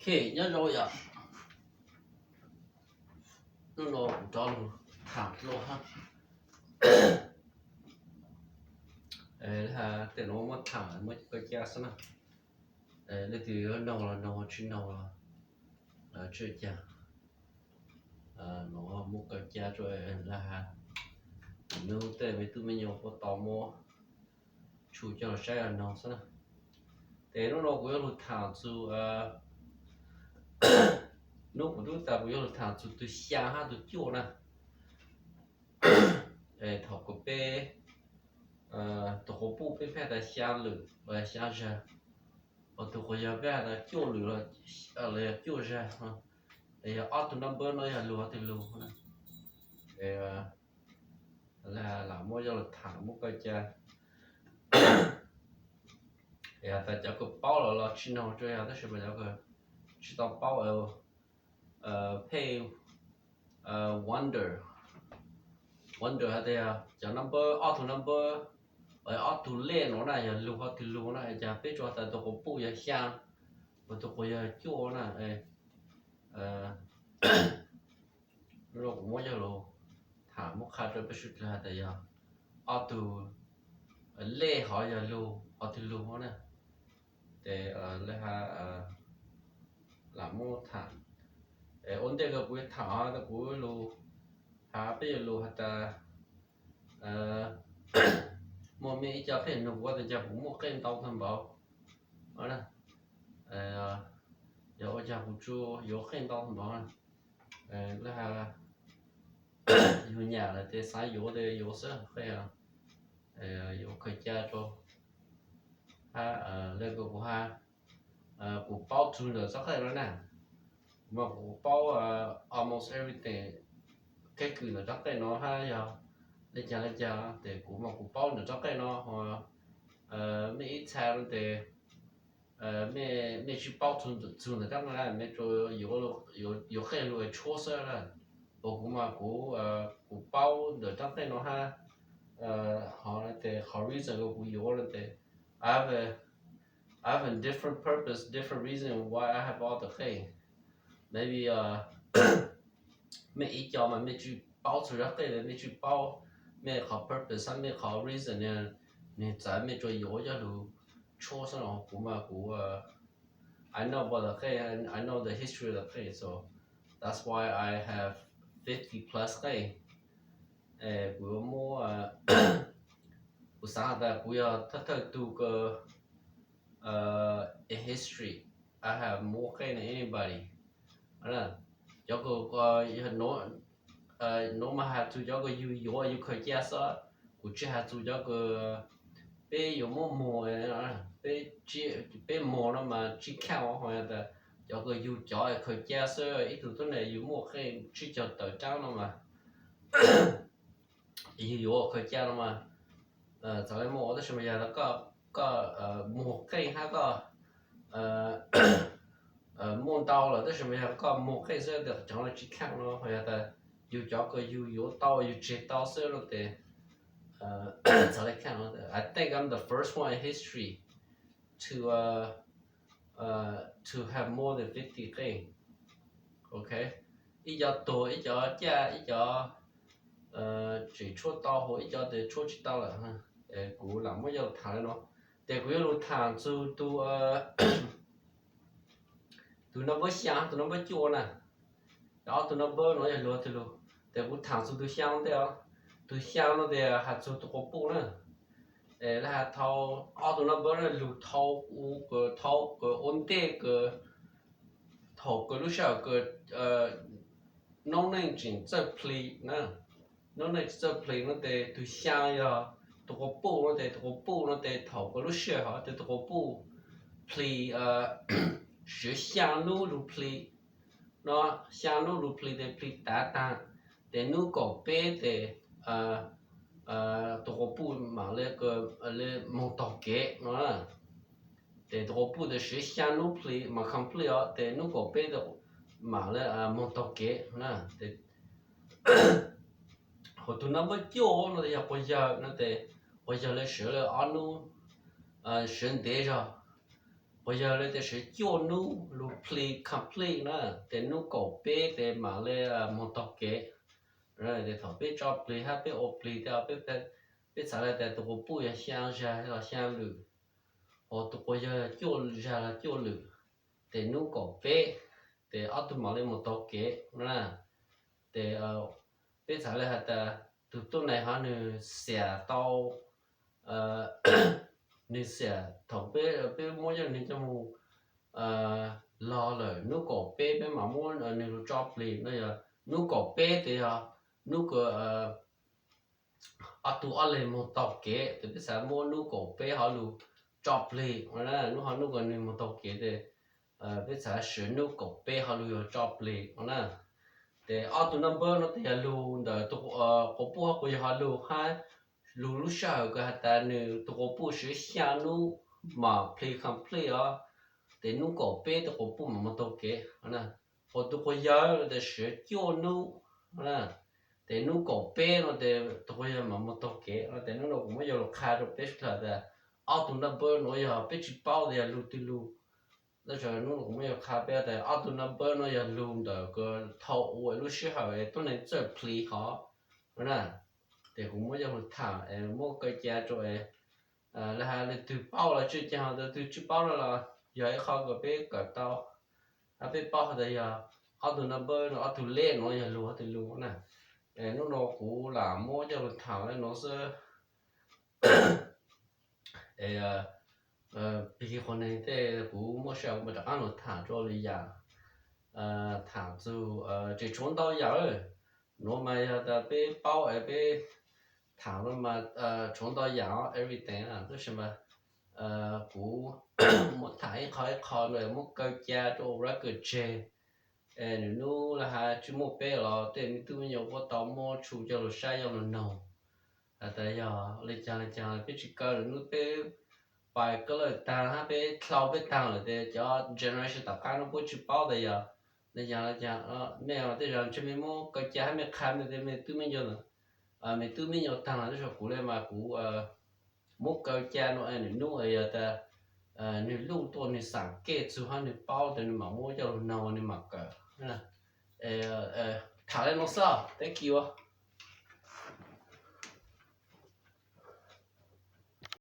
Nyob zoo yom, hnub no kuv rov lug tham dlua hab, tej nuav muab tham muab kaw ca xwb na. Leej twg yuav noog los noog, tsis noog los tsis ua caag. Nuav muab kaw ca rua lawv has, nub tej me tub me nyuam puab tau muab tshu coj los saib los noog xwb na. Ces hnub no kuv yuav lug tham txug, nub kuv tub tas kuv yuav lug tham txug tug xyaa hab tug cuaj na. Thaum kuv peb, tug quas puj peb pheej has tas xyaa lwm los xyaa zag, tug quas yawg peb has tas cuaj lwm los yog cuaj zag, yog ob tug number no yog lug ob tug lug. Lam muab coj lug tham muab kaw ca. Has tas cov kws paub los los tsis noog rua yog, tab sis mas cov kws tsis tau paub pheej wonder, wonder has tas yog cov number, ob tug number, ob tug lej nuav na yog lug ob tug lug na, cas peb tsuas has tas tug quas puj yog xyaa, tug quas yawg cuaj na. Hnub no kuv muab coj lug tham muab qha rua peb suav dlawg has tas yog ob tug lej hov yog lug ob tug lug na. Ces lawv has, lam muab tham. Ua ntej kws kuv yuav tham, kuv lug has peb yuav lug has tas, muaj mej ib co pheej nug kuv tas cas kuv muaj qej ntau tag npaum na. Yog ua cas kuv tsuas yuav qej ntau tag npaum na. Lawv has yug nyam lawm ces xaav yuav tes yuav xwb qej, yuav khaws ca rua. Hab le kws kuv has, kuv paub txug ntawm txoj qej no na. Kuv mas kuv paub almost everything, keeb kwm ntawm txoj qej no hab yog le caag le caag, tes kuv mas kuv paub ntawm txoj qej no, mej ib txha no tes mej tsis paub txug ntawm txoj qej na, mej tsuas yuav qej lug tshuab xwb na. Ua kuv mas kuv, kuv paub ntawm txoj qej no hab, hov tes qhov reason kuv yuav no tes, I have a, I have a different purpose, different reason why I have all the qej. Maybe mej ib co mas mej tsis paub txug zaj qej, mej tsis paub mej qhov purpose hab mej qhov reason, nwg txawm mej tsuas yuav coj lug tshuab xwb no. Kuv mas kuv, I know about the qej, I know the history of the qej, so that's why I have fifty plus qej. Kuv yuav muab, kuv xaav has tas kuv yog thawj thawj tug kws in history I have more qej than anybody. Cov kws, nuav mas has txug cov kws yug yuav yug khaws ca xwb, kuv tsis has txug cov kws peb yuav muab muag, peb muag no mas tsis count, ho yog tas cov kws yug cov khaws ca xwb, ib tug tuab neeg yug muaj qej tsib caug tawm rab no mas yug yuav khaws ca no mas txawm le muaj, tab sis mas yog tas koj muag qej hab koj muaj ntau lawm, tab sis mas yog koj muag qej xwb tes cov no tsis count no, ho yog tas yug cov kws yug yuav tau yug tseg tau xwb no tes txawm le count no. I think I'm the first one in history to, to have more than fifty qej. Ok, ib co tuag, ib co caj, ib co tseem tshuab tau, ib co tes tshuab tsis tau lawm. Kuv lam muab coj lug tham le no, tes kuv yuav lug tham txug tug, tug number xyaa, tug number cuaj na. Ob tug number no yog lug tug lug, tes kuv tham txug tug xyaa ntej os. Tug xyaa no tes has txug tug quas puj na. Es lawv has thaum ob tug number no lug thaum u, thaum kws ua ntej kws, thaum kws lub sij hawm kws noob neej tseem txawj plig na, noob neej tseem txawj plig no tes tug xyaa yog tug quas puj no tes, tug quas puj no tes thaum kws lub sij hawm hov tes tug quas puj plig, siv xyaa nub lug plig no, xyaa nub lug plig tes plig tav taag, tes nub kaum peb tes tug quas puj mam le, le moog taug kev no. Tes tug quas puj tes siv xyaa nub plig mas complete os, tes nub kaum peb tes mam le moog taug kev na. Hos tug number cuaj no tes yog quas yawg no tes, quas yawg le siv le ob nub, siv ntev zog. Uas yog li tias siv cuaj hnub lug play complete na, ces hnub kaum peb ces mam li moog taug kev. Ces thaum peb tso plig hab peb ua plig tej, peb txhais le tas tug quas puj yog xyaa zag los xyaa lwm, hos tug quas yawg cuaj zag los cuaj lwm, ces hnub kaum peb ces ob tug mam li moog taug kev na. Ces peb txhais le has tas tug tuab neeg hov nwg xiam tau, nwg xiam thaum peb, peb muab coj nwg coj moog log lawm, hnub kaum peb peb mam muab nwg lug tso plig no. Yog hnub kaum peb ces yog hnub kws ob tug ob leeg moog taug kev, ces peb txhais muab hnub kaum peb hov lug tso plig na. Hnub hov hnub kws nwg moog taug kev ces peb txhais siv hnub kaum peb hov lug yog tso plig no na. Ces ob tug number no ces yog lug ntawm tug quas puj hab quas yawg hov lug hab, lug lub sij hawm kws has tas nwg tug quas puj siv xyaa hnub mam play complete os, ces hnub kaum peb tug quas puj mam moog taug kev na. Hos tug quas yawg no ces siv cuaj hnub na, ces hnub kaum peb no ces tug quas yawg mam moog taug kev no. Ces hnub no kuv muab yuav lug qha rau peb sawv dlawg tas ob tug number no yog peb tsi paub tas yog lug twg lug. Tab sis hnub no kuv muab yuav qha peb tas ob tug number no yog lug ntawm kws thaum ua lub sij hawm es tuab neeg txawj plig hov na. Ces kuv muab yuav lug tham es muab kaw ca rau es le has le twg paub los tsi ca, ho le twg tsi paub los yog ib qho kws peb kawm tau, hab peb paub has tas yog ob tug number no, ob tug lej no yog lug ob tug lug na. Hnub no kuv lam muab coj lug tham le nuav xwb. Es pig qhov neeg tej kuv muaj sij hawm kuv mam rov qaab lug tham rua lwm yaam, tham txug tseem tshuav ntau yaam. Nuav mas yog tas peb paub es peb tham nuav mas tshuav ntau yaam everything, tab sis mas kuv muab tham ib qho ib qho no muab kaw ca rua ua record tseg. Es nws nub le has tsi muaj peb los tej me tub me nyuam puab tau muab tshu coj lug saib coj lug noog. Has tas yog le caag le caag peb tsi kaw nws nub peb pais koj lawj taag hab peb dlau peb taag lawm tes cov generation tom qaab nub puab tsi paub tas yog le caag le caag. Mej tej zag ntshe mej muab kaw ca hab mej qha mej tej me tub me nyuam, me tub me nyuam taag lawm, tab sis kuv le mas kuv muab kaw ca nuav es nws nub yog tas nwg luj tuaj nwg xaam kej txug hab nwg paub tas nwg mam muab coj lug noog nwg mam kawm. Tham le nuav xwb, thank you.